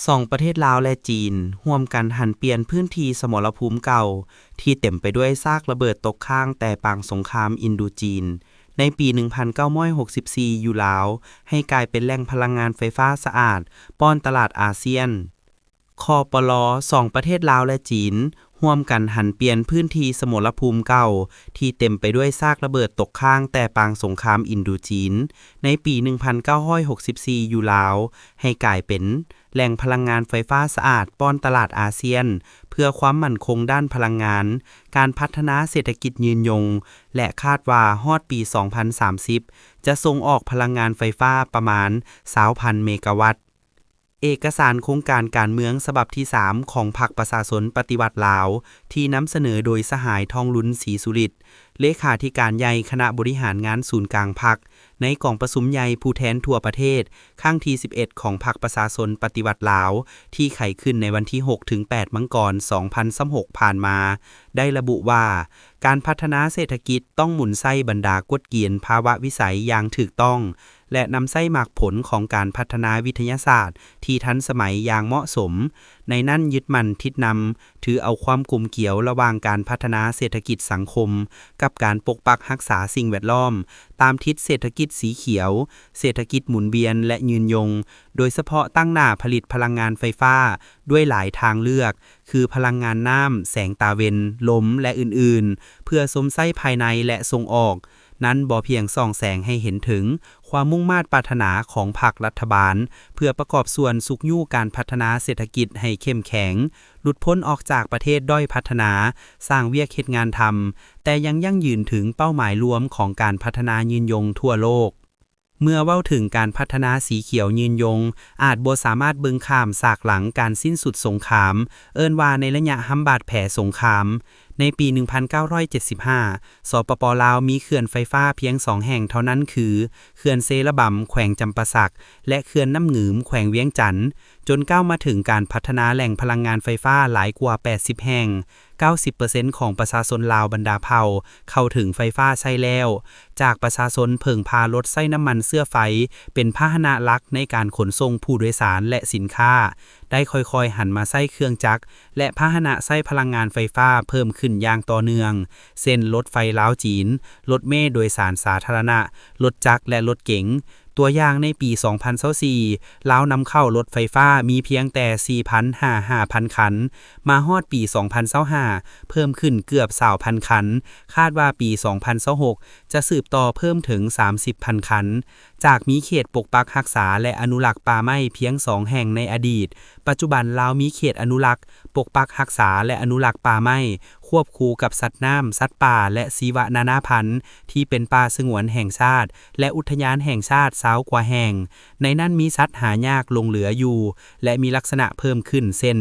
ສອງປະເທດລາວ ແລະ ຈີນ ຮ່ວມກັນຫັນປ່ຽນພື້ນທີ່ສະໝໍລະພູມເກົ່າ ທີ່ເຕັມໄປດ້ວຍຊາກລະເບີດຕົກຄ້າງແຕ່ປາງສົງຄາມອິນດູຈີນ ໃນປີໜຶ່ງພັນເກົ້າຮ້ອຍຫົກສິບສີ່ ຢູ່ລາວ ໃຫ້ກາຍເປັນແຫຼ່ງພະລັງງານໄຟຟ້າສະອາດ ປ້ອນຕະຫຼາດອາຊຽນ. ຄປລ ສອງປະເທດລາວ ແລະ ຈີນ ຮ່ວມກັນຫັນປ່ຽນພື້ນທີ່ສະໝໍລະພູມເກົ່າ ທີ່ເຕັມໄປດ້ວຍຊາກລະເບີດຕົກຄ້າງແຕ່ປາງສົງຄາມອິນດູຈີນ ໃນປີໜຶ່ງພັນເກົ້າຮ້ອຍຫົກສິບສີ່ ຢູ່ລາວ ໃຫ້ກາຍເປັນ ແຫຼ່ງພະລັງງານໄຟຟ້າສະອາດປ້ອນຕະຫຼາດອາຊຽນ ເພື່ອຄວາມໝັ້ນຄົງດ້ານພະລັງງານ, ການພັດທະນາເສດຖະກິດຍືນຍົງ ແລະ ຄາດວ່າຮອດປີສອງພັນສາມສິບ ຈະສົ່ງອອກພະລັງງານໄຟຟ້າປະມານຊາວພັນເມກາວັດ. ເອກະສານໂຄງການການເມືອງສະບັບທີສາມ ຂອງພັກປະຊາຊົນປະຕິວັດລາວ ທີ່ນຳສະເໜີໂດຍສະຫາຍ ທອງລຸນ ສີສຸລິດ ເລຂາທິການໃຫຍ່ຄະນະບໍລິຫານງານສູນກາງພັກ ໃນກອງປະຊຸມໃຫຍ່ຜູ້ແທນທົ່ວປະເທດ ຄັ້ງທີສິບເອັດ ຂອງພັກປະຊາຊົນປະຕິວັດລາວ ທີ່ໄຂຂຶ້ນໃນວັນທີຫົກ ເຖິງ ແປດ ມັງກອນ ສອງພັນຊາວຫົກ ຜ່ານມາ ໄດ້ລະບຸວ່າ ການພັດທະນາເສດຖະກິດຕ້ອງໝູນໃຊ້ບັນດາກົດເກນພາວະວິໄສຢ່າງຖືກຕ້ອງ ແລະ ນຳໃຊ້ໝາກຜົນຂອງການພັດທະນາວິທະຍາສາດທີ່ທັນສະໄໝຢ່າງເໝາະສົມ, ໃນນັ້ນຍຶດໝັ້ນທິດນຳ ຖືເອົາຄວາມກົມກຽວລະຫວ່າງການພັດທະນາເສດຖະກິດສັງຄົມ ກັບການປົກປັກຮັກສາສິ່ງແວດລ້ອມ ຕາມທິດເສດຖະກິດສີຂຽວ, ເສດຖະກິດໝູນວຽນ ແລະ ຍືນຍົງ, ໂດຍສະເພາະຕັ້ງໜ້າຜະລິດພະລັງງານໄຟຟ້າດ້ວຍຫຼາຍທາງເລືອກ ຄືພະລັງງານນ້ຳ, ແສງຕາເວັນ, ລົມ ແລະ ອື່ນໆ ເພື່ອຊົມໃຊ້ພາຍໃນ ແລະ ສົ່ງອອກ. ນັ້ນບໍ່ພຽງສ່ອງແສງໃຫ້ເຫັນເຖິງຄວາມມຸ່ງມາດປາດຖະໜາຂອງພັກລັດຖະບານ ເພື່ອປະກອບສ່ວນຊຸກຍູ້ການພັດທະນາເສດຖະກິດໃຫ້ເຂັ້ມແຂງ, ຫຼຸດພົ້ນອອກຈາກປະເທດດ້ອຍພັດທະນາ, ສ້າງວຽກເຮັດງານທຳ, ແຕ່ຍັງຢັ້ງຢືນເຖິງເປົ້າໝາຍລວມຂອງການພັດທະນາຍືນຍົງທົ່ວໂລກ. ເມື່ອເວົ້າເຖິງການພັດທະນາສີຂຽວຍືນຍົງ, ອາດບໍ່ສາມາດເບິ່ງຂ້າມສາກຫຼັງການສິ້ນສຸດສົງຄາມ, ເອີ້ນວ່າໃນໄລຍະຫ້ຳບາດແຜສົງຄາມ. ໃນປີໜຶ່ງພັນເກົ້າຮ້ອຍເຈັດສິບຫ້າ ສປປ ລາວ ມີເຂື່ອນໄຟຟ້າພຽງສອງແຫ່ງເທົ່ານັ້ນ ຄື ເຂື່ອນເຊລະບຳ ແຂວງຈຳປາສັກ ແລະ ເຂື່ອນນ້ຳງື່ມ ແຂວງວຽງຈັນ, ຈົນກ້າວມາເຖິງການພັດທະນາແຫຼ່ງພະລັງງານໄຟຟ້າຫຼາຍກວ່າແປດສິບແຫ່ງ, ເກົ້າສິບເປີເຊັນຂອງປະຊາຊົນລາວບັນດາເຜົ່າເຂົ້າເຖິງໄຟຟ້າໃຊ້ແລ້ວ, ຈາກປະຊາຊົນເພິ່ງພາລົດໃຊ້ນ້ຳມັນເຊື້ອໄຟເປັນພາຫະນະຫຼັກໃນການຂົນສົ່ງຜູ້ໂດຍສານ ແລະ ສິນຄ້າ, ໄດ້ຄ່ອຍໆຫັນມາໃຊ້ເຄື່ອງຈັກ ແລະ ພາຫະນະໃຊ້ພະລັງງານໄຟຟ້າເພີ່ມຂຶ້ນຢ່າງຕໍ່ເນື່ອງ, ເຊັ່ນ ລົດໄຟລາວ-ຈີນ, ລົດເມໂດຍສານສາທາລະນະ, ລົດຈັກ ແລະ ລົດເກັງ. ຕົວຢ່າງໃນປີສອງພັນຊາວສີ່ ລາວນຳເຂົ້າລົດໄຟຟ້າມີພຽງແຕ່ສີ່ພັນຫາຫ້າພັນຄັນ, ມາຮອດປີສອງພັນຊາວຫ້າ ເພີ່ມຂຶ້ນເກືອບຊາວພັນຄັນ, ຄາດວ່າປີສອງພັນຊາວຫົກ ຈະສືບຕໍ່ເພີ່ມເຖິງສາມສິບພັນຄັນ. ຈາກມີເຂດປົກປັກຮັກສາ ແລະ ອະນຸລັກປ່າໄມ້ພຽງສອງແຫ່ງໃນອະດີດ, ປັດຈຸບັນລາວມີເຂດອະນຸລັກ, ປົກປັກຮັກສາ ແລະ ອະນຸລັກປ່າໄມ້ ຄວບຄູ່ກັບສັດນ້ຳ, ສັດປ່າ ແລະ ຊີວະນານາພັນ ທີ່ເປັນປ່າສະຫງວນແຫ່ງຊາດ ແລະ ອຸດທະຍານແຫ່ງຊາດຊາວກວ່າແຫ່ງ, ໃນນັ້ນມີສັດຫາຍາກຫຼົງເຫຼືອຢູ່ ແລະ ມີລັກສະນະເພີ່ມຂຶ້ນ ເຊັ່ນ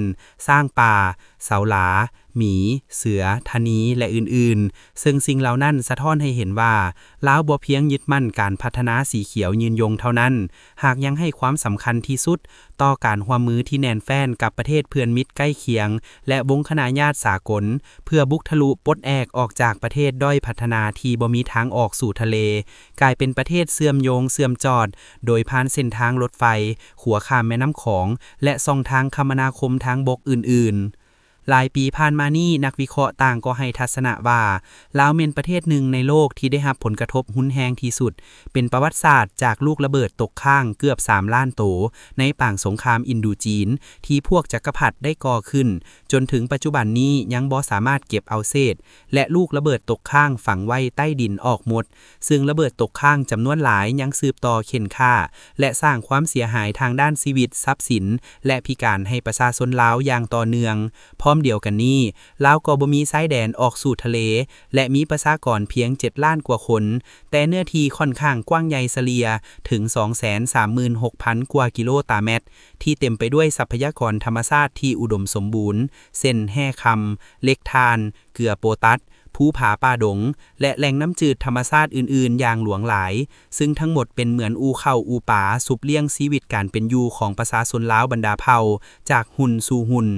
ຊ້າງປ່າ, ເສົາຫຼາ, ໝີ, ເສືອ, ທະນີ ແລະ ອື່ນໆ, ເຊິ່ງສິ່ງເຫຼົ່ານັ້ນສະທ້ອນໃຫ້ເຫັນວ່າ ລາວບໍ່ພຽງຍຶດໝັ້ນການພັດທະນາສີຂຽວຍືນຍົງເທົ່ານັ້ນ, ຫາກຍັງໃຫ້ຄວາມສຳຄັນທີ່ສຸດຕໍ່ການຮ່ວມມືທີ່ແໜ້ນແຟ້ນກັບປະເທດເພື່ອນມິດໃກ້ຄຽງ ແລະ ວົງຄະນະຍາດສາກົນ, ເພື່ອບຸກທະລຸປົດແອກອອກຈາກປະເທດດ້ອຍພັດທະນາທີ່ບໍ່ມີທາງອອກສູ່ທະເລ, ກາຍເປັນປະເທດເຊື່ອມໂຍງເຊື່ອມຈອດ ໂດຍຜ່ານເສັ້ນທາງລົດໄຟ, ຂົວຂ້າມແມ່ນ້ຳຂອງ ແລະ ຊ່ອງທາງຄະມະນາຄົມທາງບົກອື່ນໆ. ຫຼາຍປີຜ່ານມານີ້, ນັກວິເຄາະຕ່າງກໍໃຫ້ທັດສະນະວ່າ ລາວແມ່ນປະເທດໜຶ່ງໃນໂລກທີ່ໄດ້ຮັບຜົນກະທົບຮຸນແຮງທີ່ສຸດ, ເປັນປະຫວັດສາດຈາກລູກລະເບີດຕົກຄ້າງເກືອບສາມລ້ານໂຕໃນປາງສົງຄາມອິນດູຈີນ ທີ່ພວກຈັກກະພັດໄດ້ກໍ່ຂຶ້ນ, ຈົນເຖິງປັດຈຸບັນນີ້ຍັງບໍ່ສາມາດເກັບເອົາເສດ ແລະ ລູກລະເບີດຕົກຄ້າງຝັງໄວ້ໃຕ້ດິນອອກໝົດ, ເຊິ່ງລະເບີດຕົກຄ້າງຈຳນວນຫຼາຍຍັງສືບຕໍ່ເຂັ່ນຂ້າ ແລະ ສ້າງຄວາມເສຍຫາຍທາງດ້ານຊີວິດ, ຊັບສິນ ແລະ ພິການໃຫ້ປະຊາຊົນລາວຢ່າງຕໍ່ເນື່ອງ. ພ້ອມດຽວກັນນີ້, ລາວກໍບໍ່ມີຊາຍແດນອອກສູ່ທະເລ ແລະ ມີປະຊາກອນພຽງເຈັດລ້ານກວ່າຄົນ, ແຕ່ເນື້ອທີ່ຂ້ອນຂ້າງກວ້າງໃຫຍ່ສະເລ່ຍເຖິງສອງແສນສາມໝື່ນຫົກພັນກວ່າກິໂລຕາແມັດ, ທີ່ເຕັມໄປດ້ວຍຊັບພະຍາກອນທຳມະຊາດທີ່ອຸດົມສົມບູນ, ເຊັ່ນ ແຮ່ຄຳ, ເຫຼັກຖ່ານ, ເກືອໂປຕັດ, ພູຜາປ່າດົງ ແລະ ແຫຼ່ງນ້ຳຈືດທຳມະຊາດອື່ນໆຢ່າງຫຼວງຫຼາຍ, ເຊິ່ງທັງໝົດເປັນເໝືອນອູ່ເຂົ້າອູ່ປາຊຸບລ້ຽງຊີວິດການເປັນຢູ່ຂອງປະຊາຊົນລາວບັນດາເຜົ່າຈາກຮຸ່ນສູ່ຮຸ່ນ.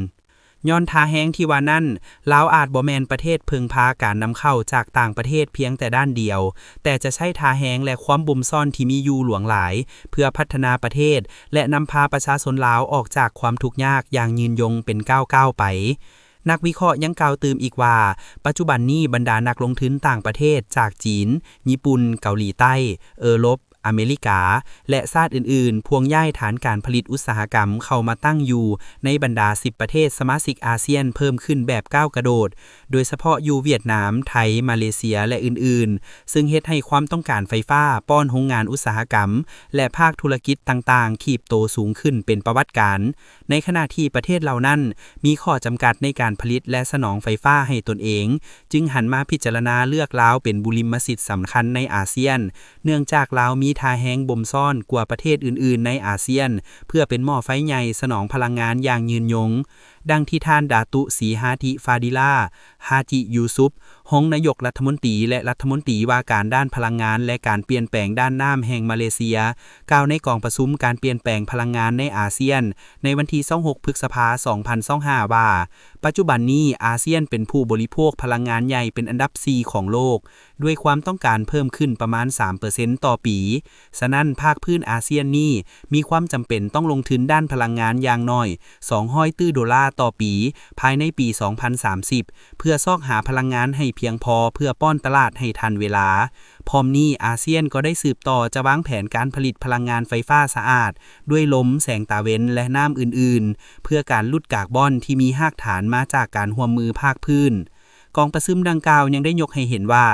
ຍ້ອນທ່າແຮງທີ່ວ່ານັ້ນ, ລາວອາດບໍ່ແມ່ນປະເທດເພິ່ງພາການນຳເຂົ້າຈາກຕ່າງປະເທດພຽງແຕ່ດ້ານດຽວ, ແຕ່ຈະໃຊ້ທ່າແຮງ ແລະ ຄວາມບົ່ມຊ້ອນທີ່ມີຢູ່ຫຼວງຫຼາຍ ເພື່ອພັດທະນາປະເທດ ແລະ ນຳພາປະຊາຊົນລາວອອກຈາກຄວາມທຸກຍາກຢ່າງຍືນຍົງເປັນກ້າວໆໄປ. ນັກວິເຄາະຍັງກ່າວຕື່ມອີກວ່າ, ປັດຈຸບັນນີ້ບັນດານັກລົງທຶນຕ່າງປະເທດຈາກຈີນ, ຍີ່ປຸ່ນ, ເກົາຫຼີໃຕ້, ເອີຣົບ, ອາເມລິກາ ແລະ ຊາດອື່ນໆ ພວງຍ້າຍຖານການຜະລິດອຸດສາຫະກຳເຂົ້າມາຕັ້ງຢູ່ໃນບັນດາສິບປະເທດສະມາຊິກອາຊຽນເພີ່ມຂຶ້ນແບບກ້າວກະໂດດ, ໂດຍສະເພາະຢູ່ຫວຽດນາມ, ໄທ, ມາເລເຊຍ ແລະ ອື່ນໆ, ເຊິ່ງເຮັດໃຫ້ຄວາມຕ້ອງການໄຟຟ້າປ້ອນໂຮງງານອຸດສາຫະກຳ ແລະ ພາກທຸລະກິດຕ່າງໆ ຖີບໂຕສູງຂຶ້ນເປັນປະຫວັດການ. ໃນຂະນະທີ່ປະເທດເຫຼົ່ານັ້ນມີຂໍ້ຈຳກັດໃນການຜະລິດ ແລະ ສະໜອງໄຟຟ້າໃຫ້ຕົນເອງ, ຈຶ່ງຫັນມາພິຈາລະນາເລືອກລາວເປັນບຸລິມະສິດສຳຄັນໃນອາຊຽນ, ເນື່ອງຈາກລາວມີທ່າແຮງບົ່ມຊ້ອນກວ່າປະເທດອື່ນໆໃນອາຊຽນ ເພື່ອເປັນໝໍ້ໄຟໃຫຍ່ສະໜອງພະລັງງານຢ່າງຍືນຍົງ, ດັ່ງທີ່ທ່ານ ດາຕຸ ສີ ຮາທິ ຟາດີລາ ຮາຈິ ຢູສຸບ ຮອງນາຍົກລັດຖະມົນຕີ ແລະ ລັດຖະມົນຕີວ່າການດ້ານພະລັງງານ ແລະ ການປ່ຽນແປງດ້ານນ້ຳແຫ່ງມາເລເຊຍ ກ່າວໃນກອງປະຊຸມການປ່ຽນແປງພະລັງງານໃນອາຊຽນ ໃນວັນທີຊາວຫົກ ພຶດສະພາ ສອງພັນຊາວຫ້າ ວ່າ, ປັດຈຸບັນນີ້ອາຊຽນເປັນຜູ້ບໍລິໂພກພະລັງງານໃຫຍ່ເປັນອັນດັບສີ່ຂອງໂລກ, ດ້ວຍຄວາມຕ້ອງການເພີ່ມຂຶ້ນປະມານສາມເປີເຊັນຕໍ່ປີ. ສະນັ້ນ, ພາກພື້ນອາຊຽນນີ້ມີຄວາມຈຳເປັນຕ້ອງລົງທຶນດ້ານພະລັງງານຢ່າງໜ້ອຍສອງຮ້ອຍຕື້ໂດລາຕໍ່ປີ ພາຍໃນປີສອງພັນສາມສິບ ເພື່ອຊອກຫາພະລັງງານໃຫ້ພຽງພໍເພື່ອປ້ອນຕະຫຼາດໃຫ້ທັນເວລາ. ພ້ອມນີ້, ອາຊຽນກໍໄດ້ສືບຕໍ່ຈະວາງແຜນການຜະລິດພະລັງງານໄຟຟ້າສະອາດດ້ວຍລົມ, ແສງຕາເວັນ ແລະ ນ້ຳອື່ນໆ ເພື່ອການຫຼຸດກາບອນທີ່ມີຮາກຖານມາຈາກການຮ່ວມມືພາກພື້ນ. ກອງປະຊຸມດັ່ງກ່າວຍັງໄດ້ຍົກໃຫ້ເຫັນວ່າ,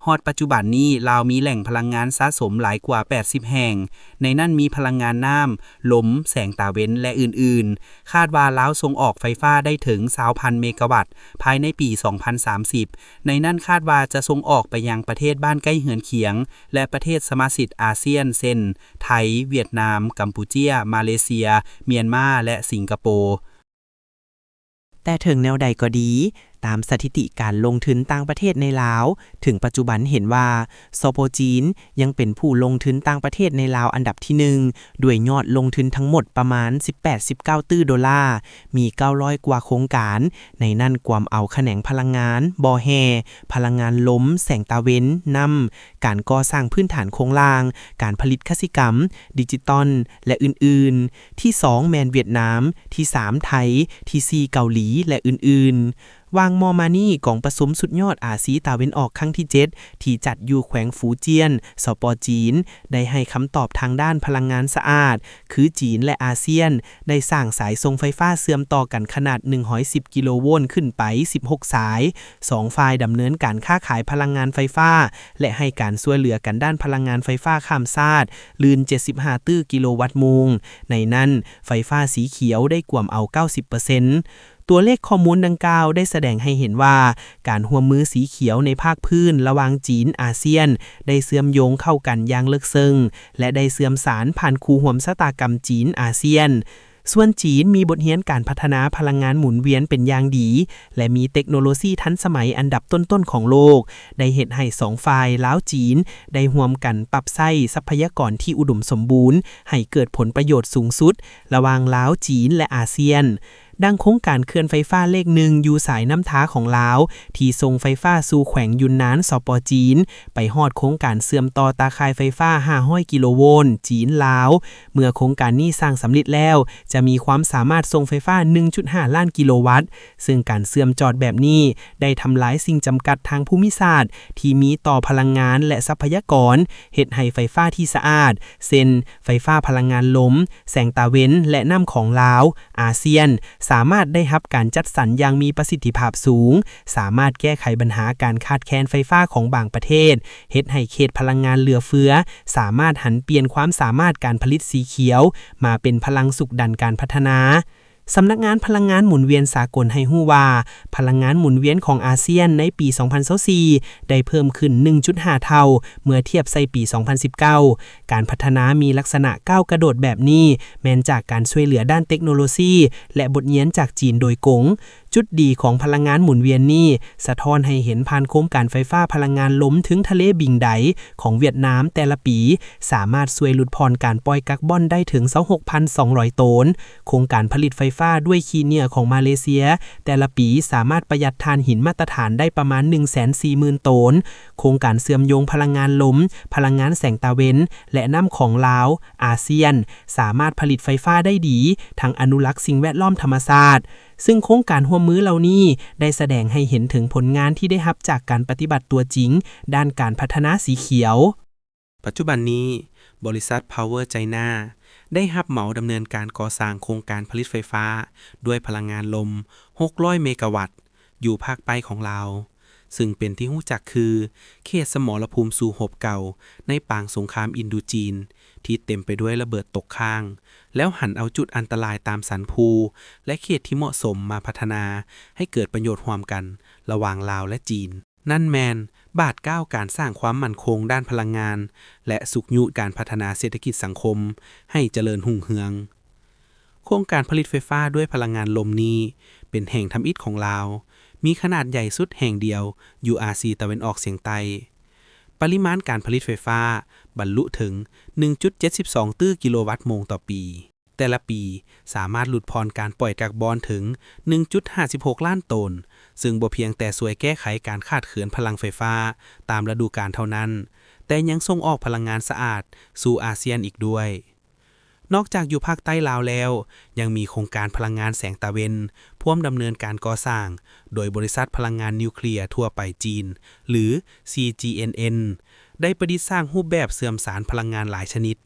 ຮອດປັດຈຸບັນນີ້ລາວມີແຫຼ່ງພະລັງງານສະສົມຫຼາຍກວ່າແປດສິບແຫ່ງ, ໃນນັ້ນມີພະລັງງານນ້ຳ, ລົມ, ແສງຕາເວັນ ແລະ ອື່ນໆ. ຄາດວ່າລາວສົ່ງອອກໄຟຟ້າໄດ້ເຖິງຊາວພັນເມກາວັດ ພາຍໃນປີສອງພັນສາມສິບ, ໃນນັ້ນຄາດວ່າຈະສົ່ງອອກໄປຍັງປະເທດບ້ານໃກ້ເຮືອນຄຽງ ແລະ ປະເທດສະມາຊິກອາຊຽນ ເຊັ່ນ ໄທ, ຫວຽດນາມ, ກຳປູເຈຍ, ມາເລເຊຍ, ມຽນມາ ແລະ ສິງກະໂປ. ແຕ່ເຖິງແນວໃດກໍດີ, ຕາມສະຖິຕິການລົງທຶນຕ່າງປະເທດໃນລາວ, ເຖິງປັດຈຸບັນເຫັນວ່າ ສປ ຈີນ ຍັງເປັນຜູ້ລົງທຶນຕ່າງປະເທດໃນລາວອັນດັບທີໜຶ່ງ ດ້ວຍຍອດລົງທຶນທັງໝົດປະມານສິບແປດ ສິບເກົ້າຕື້ໂດລາ, ມີເກົ້າຮ້ອຍກວ່າໂຄງການ, ໃນນັ້ນກວມເອົາຂະແໜງພະລັງງານ, ບໍ່ແຮ່, ພະລັງງານລົມ, ແສງຕາເວັນ, ນ້ຳ, ການກໍ່ສ້າງພື້ນຖານໂຄງລ່າງ, ການຜະລິດກະສິກຳ, ດິຈິຕອນ ແລະ ອື່ນໆ. ທີສອງແມ່ນຫວຽດນາມ, ທີສາມໄທ, ທີສີ່ເກົາຫຼີ ແລະ ອື່ນໆ. ຫວ່າງມໍ່ມານີ້, ກອງປະຊຸມສຸດຍອດອາຊີຕາເວັນອອກຄັ້ງທີເຈັດ ທີ່ຈັດຢູ່ແຂວງຟູຈຽນ, ສປ ຈີນ ໄດ້ໃຫ້ຄຳຕອບທາງດ້ານພະລັງງານສະອາດ, ຄື ຈີນ ແລະ ອາຊຽນ ໄດ້ສ້າງສາຍສົ່ງໄຟຟ້າເຊື່ອມຕໍ່ກັນຂະໜາດໜຶ່ງຮ້ອຍສິບກິໂລໂວນຂຶ້ນໄປສິບຫົກສາຍ. ສອງຝ່າຍດຳເນີນການຄ້າຂາຍພະລັງງານໄຟຟ້າ ແລະ ໃຫ້ການຊ່ວຍເຫຼືອກັນດ້ານພະລັງງານໄຟຟ້າຂ້າມຊາດ ລື່ນເຈັດສິບຫ້າຕື້ກິໂລວັດໂມງ, ໃນນັ້ນ ໄຟຟ້າສີຂຽວໄດ້ກວມເອົາເກົ້າສິບເປີເຊັນ. ຕົວເລກຂໍ້ມູນດັ່ງກ່າວໄດ້ສະແດງໃຫ້ເຫັນວ່າ ການຮ່ວມມືສີຂຽວໃນພາກພື້ນລະຫວ່າງຈີນ-ອາຊຽນ ໄດ້ເຊື່ອມໂຍງເຂົ້າກັນຢ່າງເລິກເຊິ່ງ ແລະ ໄດ້ເຊື່ອມສານຜ່ານຄູ່ຮ່ວມຊະຕາກຳຈີນ-ອາຊຽນ. ສ່ວນຈີນມີບົດຮຽນການພັດທະນາພະລັງງານໝູນວຽນເປັນຢ່າງດີ ແລະ ມີເຕັກໂນໂລຊີທັນສະໄໝອັນດັບຕົ້ນໆຂອງໂລກ, ໄດ້ເຮັດໃຫ້ສອງຝ່າຍລາວ-ຈີນ ໄດ້ຮ່ວມກັນປັບໃຊ້ຊັບພະຍາກອນທີ່ອຸດົມສົມບູນໃຫ້ເກີດຜົນປະໂຫຍດສູງສຸດ ລະຫວ່າງລາວ, ຈີນ ແລະ ອາຊຽນ. ດັ່ງໂຄງການເຂື່ອນໄຟຟ້າເລກໜຶ່ງຢູ່ສາຍນ້ຳທາຂອງລາວ ທີ່ສົ່ງໄຟຟ້າສູ່ແຂວງຢຸນນານ ສປ ຈີນ ໄປຮອດໂຄງການເຊື່ອມຕໍ່ຕາຂ່າຍໄຟຟ້າຫ້າຮ້ອຍກິໂລໂວນ ຈີນ-ລາວ. ເມື່ອໂຄງການນີ້ສ້າງສຳເລັດແລ້ວ ຈະມີຄວາມສາມາດສົ່ງໄຟຟ້າໜຶ່ງຈຸດຫ້າລ້ານກິໂລວັດ, ເຊິ່ງການເຊື່ອມຈອດແບບນີ້ໄດ້ທຳລາຍສິ່ງຈຳກັດທາງພູມິສາດທີ່ມີຕໍ່ພະລັງງານ ແລະ ຊັບພະຍາກອນ, ເຮັດໃຫ້ໄຟຟ້າທີ່ສະອາດ ເຊັ່ນ ໄຟຟ້າພະລັງງານລົມ, ແສງຕາເວັນ ແລະ ນ້ຳຂອງລາວ, ອາຊຽນ ສາມາດໄດ້ຮັບການຈັດສັນຢ່າງມີປະສິດທິພາບສູງ, ສາມາດແກ້ໄຂບັນຫາການຂາດແຄນໄຟຟ້າຂອງບາງປະເທດ, ເຮັດໃຫ້ເຂດພະລັງງານເຫຼືອເຟືອ ສາມາດຫັນປ່ຽນຄວາມສາມາດການຜະລິດສີຂຽວມາເປັນພະລັງຊຸກດັນການພັດທະນາ. ສຳນັກງານພະລັງງານໝູນວຽນສາກົນໃຫ້ຮູ້ວ່າ, ພະລັງງານໝູນວຽນຂອງອາຊຽນໃນປີສອງພັນຊາວສີ່ ໄດ້ເພີ່ມຂຶ້ນໜຶ່ງຈຸດຫ້າເທົ່າ ເມື່ອທຽບໃສ່ປີສອງພັນສິບເກົ້າ. ການພັດທະນາມີລັກສະນະກ້າວກະໂດດແບບນີ້ ແມ່ນຈາກການຊ່ວຍເຫຼືອດ້ານເຕັກໂນໂລຊີ ແລະ ບົດຮຽນຈາກຈີນໂດຍກົງ. ຈຸດດີຂອງພະລັງງານໝູນວຽນນີ້ ສະທ້ອນໃຫ້ເຫັນຜ່ານໂຄງການໄຟຟ້າພະລັງງານລົມເທິງທະເລບິງໄດຂອງຫວຽດນາມແຕ່ລະປີ ສາມາດຊ່ວຍຫຼຸດຜ່ອນການປ່ອຍກາກບອນໄດ້ເຖິງຊາວຫົກພັນສອງຮ້ອຍໂຕນ. ໂຄງການຜະລິດໄຟຟ້າດ້ວຍຂີ້ເຫຍື້ອຂອງມາເລເຊຍ ແຕ່ລະປີສາມາດປະຢັດຖ່ານຫີນມາດຕະຖານໄດ້ປະມານໜຶ່ງແສນສີ່ໝື່ນໂຕນ. ໂຄງການເຊື່ອມໂຍງພະລັງງານລົມ, ພະລັງງານແສງຕາເວັນ ແລະ ນ້ຳຂອງລາວ, ອາຊຽນ ສາມາດຜະລິດໄຟຟ້າໄດ້ດີ, ທັງອະນຸລັກສິ່ງແວດລ້ອມທຳມະຊາດ, ຊຶ່ງໂຄງການຮ່ວມມືເຫຼົ່ານີ້ໄດ້ສະແດງໃຫ້ເຫັນເຖິງຜົນງານທີ່ໄດ້ຮັບຈາກການປະຕິບັດຕົວຈິງດ້ານການພັດທະນາສີຂຽວ. ປັດຈຸບັນນີ້, ບໍລິສັດ Power China ໄດ້ຮັບເໝົາດຳເນີນການກໍ່ສ້າງໂຄງການຜະລິດໄຟຟ້າດ້ວຍພະລັງງານລົມ ຫົກຮ້ອຍເມກາວັດ ຢູ່ພາກໃຕ້ຂອງລາວ, ຊຶ່ງເປັນທີ່ຮູ້ຈັກຄືເຂດສະໝໍລະພູມສູ້ຮົບເກົ່າໃນປາງສົງຄາມອິນດູຈີນ ທີ່ເຕັມໄປດ້ວຍລະເບີດຕົກຄ້າງ, ແລ້ວຫັນເອົາຈຸດອັນຕະລາຍຕາມສັນພູ ແລະ ເຂດທີ່ເໝາະສົມມາພັດທະນາໃຫ້ເກີດປະໂຫຍດຮ່ວມກັນລະຫວ່າງລາວ ແລະ ຈີນ. ນັ້ນແມ່ນບາດກ້າວການສ້າງຄວາມໝັ້ນຄົງດ້ານພະລັງງານ ແລະ ຊຸກຍູ້ການພັດທະນາເສດຖະກິດສັງຄົມໃຫ້ຈະເລີນຮຸ່ງເຮືອງ. ໂຄງການຜະລິດໄຟຟ້າດ້ວຍພະລັງງານລົມນີ້ເປັນແຫ່ງທຳອິດຂອງລາວ, ມີຂະໜາດໃຫຍ່ສຸດແຫ່ງດຽວຢູ່ອາຊີຕາເວັນອອກສຽງໃຕ້. ປະລິມານການຜະລິດໄຟຟ້າບັນລຸເຖິງໜຶ່ງຈຸດເຈັດສິບສອງຕື້ກິໂລວັດໂມງຕໍ່ປີ. ແຕ່ລະປີສາມາດຫຼຸດຜ່ອນການປ່ອຍກາກບອນເຖິງໜຶ່ງຈຸດຫ້າສິບຫົກລ້ານໂຕນ, ຊຶ່ງບໍ່ພຽງແຕ່ຊ່ວຍແກ້ໄຂການຂາດເຂີນພະລັງໄຟຟ້າຕາມລະດູການເທົ່ານັ້ນ, ແຕ່ຍັງສົ່ງອອກພະລັງງານສະອາດສູ່ອາຊຽນອີກດ້ວຍ. ນອກຈາກຢູ່ພາກໃຕ້ລາວແລ້ວ, ຍັງມີໂຄງການພະລັງງານແສງຕາເວັນ ພວມດຳເນີນການກໍ່ສ້າງໂດຍບໍລິສັດພະລັງງານນິວເຄລຍທົ່ວໄປຈີນ ຫຼື CGNN ໄດ້ປະດິດສ້າງຮູບແບບເຊື່ອມສານພະລັງງານຫຼາຍຊະນິດ,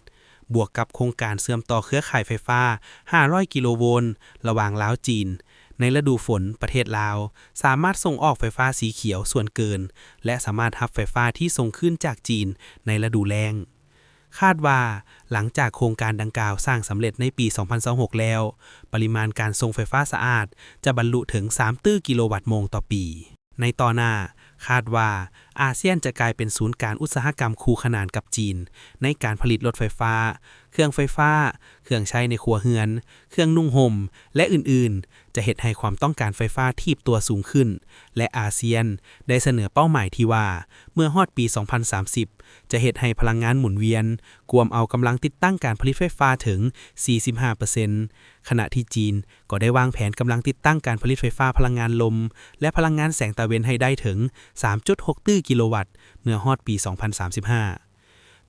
ບວກກັບໂຄງການເຊື່ອມຕໍ່ເຄືອຂ່າຍໄຟຟ້າຫ້າຮ້ອຍກິໂລໂວນລະຫວ່າງລາວ-ຈີນ, ໃນລະດູຝົນ ປະເທດລາວສາມາດສົ່ງອອກໄຟຟ້າສີຂຽວສ່ວນເກີນ ແລະ ສາມາດຮັບໄຟຟ້າທີ່ສົ່ງຄືນຈາກຈີນໃນລະດູແລ້ງ. ຄາດວ່າຫຼັງຈາກໂຄງການດັ່ງກ່າວສ້າງສຳເລັດໃນປີສອງພັນຊາວຫົກແລ້ວ, ປະລິມານການສົ່ງໄຟຟ້າສະອາດຈະບັນລຸເຖິງສາມຕື້ກິໂລວັດໂມງຕໍ່ປີ. ໃນຕໍ່ໜ້າ, ຄາດວ່າອາຊຽນຈະກາຍເປັນສູນກາງອຸດສາຫະກຳຄູ່ຂະໜານກັບຈີນ ໃນການຜະລິດລົດໄຟຟ້າ, ເຄື່ອງໄຟຟ້າ, ເຄື່ອງໃຊ້ໃນຄົວເຮືອນ, ເຄື່ອງນຸ່ງຫົ່ມ ແລະ ອື່ນໆ, ຈະເຮັດໃຫ້ຄວາມຕ້ອງການໄຟຟ້າຖີບຕົວສູງຂຶ້ນ ແລະ ອາຊຽນໄດ້ສະເໜີເປົ້າໝາຍທີ່ວ່າ ເມື່ອຮອດປີສອງພັນສາມສິບ ຈະເຮັດໃຫ້ພະລັງງານໝູນວຽນກວມເອົາກຳລັງຕິດຕັ້ງການຜະລິດໄຟຟ້າເຖິງສີ່ສິບຫ້າເປີເຊັນ, ຂະນະທີ່ຈີນກໍໄດ້ວາງແຜນກຳລັງຕິດຕັ້ງການຜະລິດໄຟຟ້າພະລັງງານລົມ ແລະ ພະລັງງານແສງຕາເວັນໃຫ້ໄດ້ເຖິງສາມຈຸດຫົກຕື້ກິໂລວັດ ເມື່ອຮອດປີສອງພັນສາມສິບຫ້າ.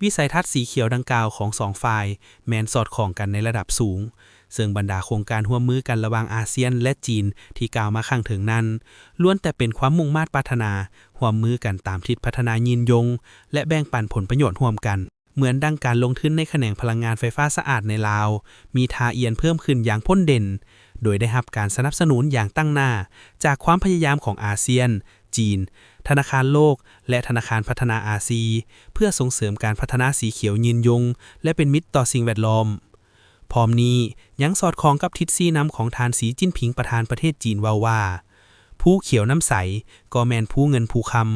ວິໄສທັດສີຂຽວດັ່ງກ່າວຂອງສອງຝ່າຍແມ່ນສອດຄ່ອງກັນໃນລະດັບສູງ, ເຊິ່ງບັນດາໂຄງການຮ່ວມມືກັນລະຫວ່າງອາຊຽນ ແລະ ຈີນທີ່ກ່າວມາຂ້າງເທິງນັ້ນ ລ້ວນແຕ່ເປັນຄວາມມຸ່ງມາດປາດຖະໜາຮ່ວມມືກັນຕາມທິດພັດທະນາຍືນຍົງ ແລະ ແບ່ງປັນຜົນປະໂຫຍດຮ່ວມກັນ, ເໝືອນດັ່ງການລົງທຶນໃນຂະແໜງພະລັງງານໄຟຟ້າສະອາດໃນລາວ ມີທ່າອ່ຽນເພີ່ມຂຶ້ນຢ່າງພົ້ນເດັ່ນ, ໂດຍໄດ້ຮັບການສະໜັບສະໜູນຢ່າງຕັ້ງໜ້າຈາກຄວາມພະຍາຍາມຂອງອາຊຽນ, ຈີນ, ທະນາຄານໂລກ ແລະ ທະນາຄານພັດທະນາອາຊີ ເພື່ອສົ່ງເສີມການພັດທະນາສີຂຽວຍືນຍົງ ແລະ ເປັນມິດຕໍ່ສິ່ງແວດລ້ອມ. ພ້ອມນີ້ຍັງສອດຄ່ອງກັບທິດຊີ້ນຳຂອງທ່ານ ສີຈິ້ນຜິງ ປະທານປະເທດຈີນເວົ້າວ່າ, ພູຂຽວນ້ຳໃສກໍແມ່ນພູເງິນພູຄຳ,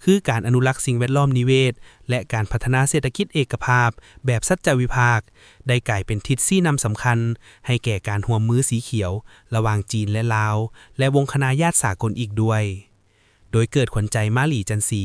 ຄືການອະນຸລັກສິ່ງແວດລ້ອມນິເວດ ແລະ ການພັດທະນາເສດຖະກິດເອກະພາບແບບສັດຈະວິພາກ ໄດ້ກາຍເປັນທິດຊີ້ນຳສຳຄັນໃຫ້ແກ່ການຮ່ວມມືສີຂຽວລະຫວ່າງຈີນ ແລະ ລາວ ແລະ ວົງຄະນະຍາດສາກົນອີກດ້ວຍ. ໂດຍເກີດຂວັນໃຈ ມາລີ ຈັນສີ